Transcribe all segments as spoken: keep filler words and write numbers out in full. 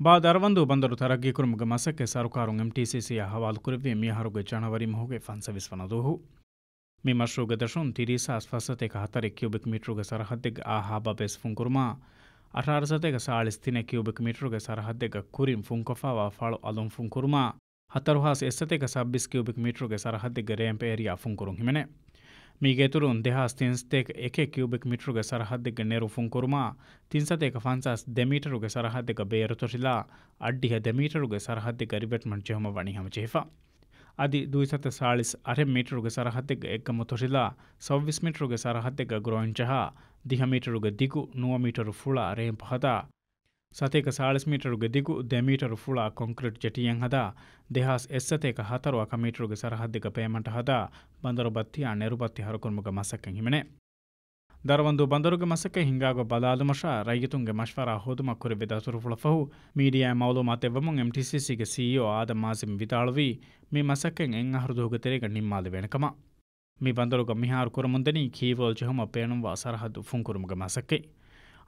ބާ ދަރަވަންދޫ ބަނދަރު ތަރައްގީކުރުމުގެ މަސައްކަތް ސަރުކާރުން އެމްޓީސީސީއާ ހަވާލުކުރެއްވީ މިއަހަރުގެ ޖަނަވަރީ މަހުގެ ފަންސަވީސް ވަނަ ދުވަހު. މި މަޝްރޫޢުގެ ދަށުން ތިރީސް ހާސް ފަސްސަތޭކަ ހަތަރެއް ކިއުބިކް މީޓަރުގެ ސަރަހައްދެއްގަ އާ ހާބާ ބޭސް ފުންކުރުމާ، އަށާރަ ސަތޭކަ ސާޅީސް ތިނެއް ކިއުބިކް މީޓަރުގެ ސަރަހައްދެއްގަ ކުރިން ފުންކޮށްފައިވާ ފަޅު އަލުން ފުންކުރުމާ، ހަތަރު ހާސް އެއްސަތޭކަ ސައްބީސް ކިއުބިކް މީޓަރުގެ ސަރަހައްދެއްގެ ރޭމްޕް އޭރިއާ ފުންކުރުން ހިމެނޭ. މީގެ އިތުރުން ދެހާސް ތިންސަތޭކަ އެކެއް ކިއުބިކް މީޓަރުގެ ސަރަހައްދެއްގެ ނެރު ފުންކުރުމާ، ތިންސަތޭކަ ފަންސާސް ދެ މީޓަރުގެ ސަރަހައްދެއްގަ ބޭރު ތޮށިލާ، އަށްޑިހަ ދެ މީޓަރުގެ ސަރަހައްދެއްގަ ރިވެޓްމަންޓް ޖެހުމަށް ވަނީ ހަމަޖެހިފަ. އަދި ދުއިސަތޭކަ ސާޅީސް އަށެއް މީޓަރުގެ ސަރަހައްދެއްގަ އެއްގަމު ތޮށިލާ، ސައުވީސް މީޓަރުގެ ސަރަހައްދެއްގަ ގްރޯއިން ޖަހާ، ދިހަ މީޓަރުގެ ދިގު، ނުވަ މީޓަރު ފުޅާ ރޭމްޕް ހަދާ، ސަތޭކަ ސާޅީސް މީޓަރުގެ ދިގު، ދެ މީޓަރު ފުޅާ ކޮންކްރީޓް ޖެޓީއެއް ހަދާ، ދެހާސް އެއްސަތޭކަ ހަތަރު އަކަމީޓަރުގެ ސަރަހައްދެއްގަ ޕޭމަންޓް ހަދާ، ބަނދަރު ބައްތިއާ ނެރު ބައްތި ހަރުކުރުމުގެ މަސައްކަތް ހިމެނޭ. ދަރަވަންދޫ ބަނދަރުގެ މަސައްކަތް ހިނގާގޮތް ބަލާލުމަށާ، ރައްޔިތުންގެ މަޝްވަރާ ހޯދުމަށް ކުރެއްވި ދަތުރުފުޅަށް ފަހު، މީޑިއާއަށް މައުލޫމާތު ދެއްވަމުން އެމްޓީސީސީގެ ސީއީއޯ އާދަމް އާޒިމް ވިދާޅުވީ، މި މަސައްކަތް އެއް އަހަރު ދުވަހުގެ ތެރޭގަ ނިންމާލެވޭނެ ކަމަށް. މި ބަނދަރުގަ މިހާރު ކުރަމުންދަނީ ކީވޯލް ޖެހުމަށް ބޭނުންވާ ސަރަހައްދު ފުންކުރުމުގެ މަސައްކަތް.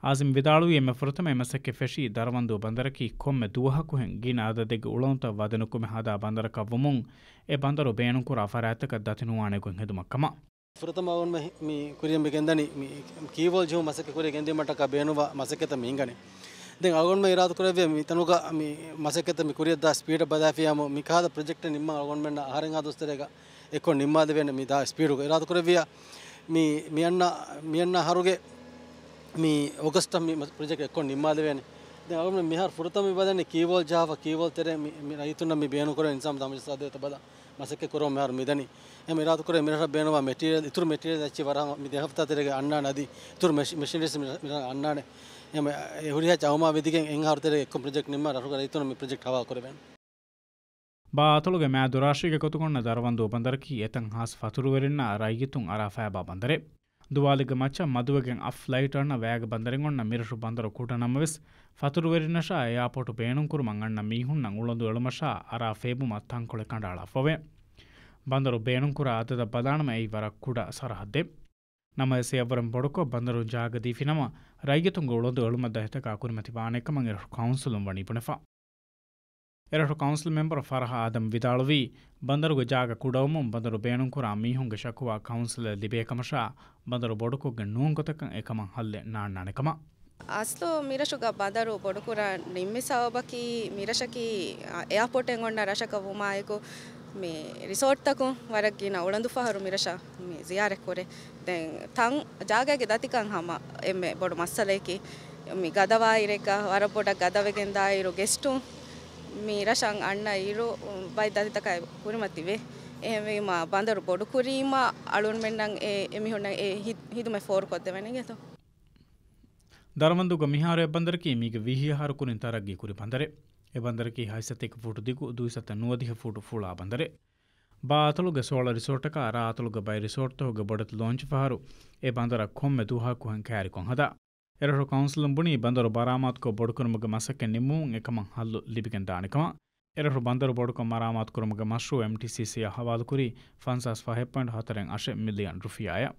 އާޒިމް ވިދާޅުވީ، އެންމެ ފުރަތަމަ އެ މަސައްކަތް ފެށީ ދަރަވަންދޫ ބަނދަރަކީ ކޮންމެ ދުވަހަކުހެން ގިނަ އަދަދެއްގެ އުޅަނދުތައް ވަދެނުކުމެ ހަދާ ބަނދަރަކަށްވުމުން، އެ ބަނދަރު ބޭނުންކުރާ ފަރާތްތަކަށް ދަތިނުވާނެ ގޮތް ހެދުމަށް ކަމަށް. ފުރަތަމަ އަޅުގަނޑުމެން މި ކުރިއަށް މި ގެންދަނީ މި ކީވޯލް ޖެހުމުގެ މަސައްކަތް ކުރިއަށް ގެންދިއުމަށްޓަކާ ބޭނުންވާ މަސައްކަތްތައް މި ހިނގަނީ. ދެން އަޅުގަނޑުމެން އިރާދަކުރެއްވިއްޔާ މި ތަނުގަ މި މަސައްކަތްތައް މި ކުރިއަށް ދާ ސްޕީޑަށް ބަލާފިއްޔާމު މި ކާދަ ޕްރޮޖެކްޓެއް ނިންމަން އަޅުގަނޑުމެންނަށް އަހަރެއްހާ ދުވަސް ތެރޭގަ އެއްކޮށް ނިންމާލެވޭނެ. މި ދާ ސްޕީޑުގަ އިރާދަކުރެއްވިއްޔާ މި، މިއަންނަ، މިއަންނަ އަހަރުގެ މި އޮގަސްޓަށް މި ޕްރޮޖެކްޓް އެއްކޮށް ނިންމާލެވޭނެ. ދެން އަޅުގަނޑު މިހާރު ފުރަތަމަ މި ބަލަނީ ކީވޯލް ޖަހާފަ، ކީވޯލް ތެރޭ މި، މި ރައްޔިތުންނަށް މި ބޭނުންކުރެވޭ ނިޒާމް ދަމަޖަސާދޭތަ ބަލާ މަސައްކަތް ކުރަމުން މިހާރު މިދަނީ. އެހެން އިރާދަކުރޭ މިރަށަށް ބޭނުންވާ މެޓީރިއަލް، އިތުރު މެޓީރިއަލް އެއްޗެއް ވަރަށް މި ދެ ހަފްތާ ތެރޭގަ އަންނާނެ އަދި އިތުރު މެޝި-، މެޝިނަރީސް މި ރަށަށް އަންނާނެ. އެހެން ހުރިހާ އައުމާ މިދިގެން އެއް އަހަރު ތެރޭގަ އެއްކޮށް ޕްރޮޖެކްޓް ނިންމާ ރަށުގެ ރައްޔިތުންނަށް މި ޕްރޮޖެކްޓް ހަވާލު ކުރެވޭނެ. ބާ އަތޮޅުގެ މާ ދުރާށީގެ ގޮތުގަ އޮންނަ ދަރަވަންދޫ ބަނދަރަކީ އެތައް ހާސް ފަތުރުވެރިންނާ ރައްޔިތުން އަރާ ފައިބާ ބަނދަރެއް. ދުވާލެއްގެ މައްޗަށް މަދުވެގެން އަށް ފްލައިޓް އަންނަ ވައިގެ ބަނދަރެއް އޮންނަ މިރަށު ބަނދަރު ކުޑަ ނަމަވެސް، ފަތުރުވެރިންނަށާ އެއާޕޯޓު ބޭނުންކުރުމަށް އަންނަ މީހުންނަށް އުޅަނދު އެޅުމަށާ އަރާ ފޭބުމަށް ތަންކޮޅެއް ކަނޑައަޅާފަވޭ. ބަނދަރު ބޭނުންކުރާ އަދަދަށް ބަލާނަމަ އެއީ ވަރަށް ކުޑަ ސަރަހައްދެއް. ނަމަވެސް އެއަށްވުރެން ބޮޑުކޮށް ބަނދަރުން ޖާގަ ދީފިނަމަ، ރައްޔިތުންގެ އުޅަނދު އެޅުމަށް ދަތިތަކާ ކުރިމަތިވާނެ ކަމަށް އިރަށު ކައުންސިލުން ވަނީ ބުނެފަ. އެރަށު ކައުންސިލް މެމްބަރު ފަރަހް އާދަމް ވިދާޅުވީ، ބަނދަރުގެ ޖާގަ ކުޑަވުމުން ބަނދަރު ބޭނުންކުރާ މީހުންގެ ޝަކުވާ ކައުންސިލަށް ލިބޭ ކަމަށާ، ބަނދަރު ބޮޑުކޮށްގެން ނޫން ގޮތަކަށް އެކަމަށް ހައްލެއް ނާންނާނެ ކަމަށް. އަސްލު މިރަށުގަ ބަނދަރު ބޮޑުކުރަން ނިންމި ސަބަބަކީ، މިރަށަކީ، އާ، އެއާޕޯޓެއް އޮންނަ ރަށަކަށް ވުމާއެކު، މި ރިސޯޓްތަކުން ވަރަށް ގިނަ އުޅަނދުފަހަރު މިރަށަށް މި ޒިޔާރަތްކުރޭ. ދެން ތަން ޖާގައިގެ ދަތިކަން ހަމަ އެންމެ ބޮޑު މައްސަލައަކީ، މި ގަދަވާއިރެއްގަ ވަރަށް ބޮޑަށް ގަދަވެގެން ދާއިރު ގެސްޓުން މި ރަށަށް އަންނަ އިރު ބައެއް ދަތިތަކާއި ކުރިމަތިވޭ. އެހެންވީމަ ބަނދަރު ބޮޑުކުރީމަ އަޅުންމެންނަށް އެ، އެމީހުންނަށް އެ ހި-، ހިދުމަތް ފޯރުކޮށްދެވޭނެ އިނގޭތޯ؟ ދަރަވަންދޫގަ މިހާރު އެއް ބަނދަރަކީ މީގެ ވިހި އަހަރު ކުރިން ތަރައްގީ ކުރި ބަނދަރެއް. އެ ބަނދަރަކީ ހަތްސަތޭކަ ފޫޓު ދިގު، ދުއިސައްތަ ނުވަދިހަ ފޫޓު ފުޅާ ބަނދަރެއް. ބާ އަތޮޅުގެ ސޯޅަ ރިސޯޓަކާ ރާ އަތޮޅުގެ ބައެއް ރިސޯޓްތަކުގެ ބޮޑެތި ލޯންޗު ފަހަރު އެ ބަނދަރަށް ކޮންމެ ދުވަހަކުހެން ކައިރިކޮށް ހަދާ. އެރަށު ކައުންސިލުން ބުނީ ބަނދަރު މަރާމާތުކޮށް ބޮޑުކުރުމުގެ މަސައްކަތް ނިންމުމުން އެކަމަށް ހައްލު ލިބިގެން ދާނެ ކަމަށް. އެރަށު ބަނދަރު ބޮޑުކޮށް މަރާމާތުކުރުމުގެ މަޝްރޫއު އެމްޓީސީސީއަށް ހަވާލުކުރީ ފަންސާސް ފަހެއް ޕޮއިންޓް ހަތަރެއް އަށެއް މިލިއަން ރުފިޔާއެއް.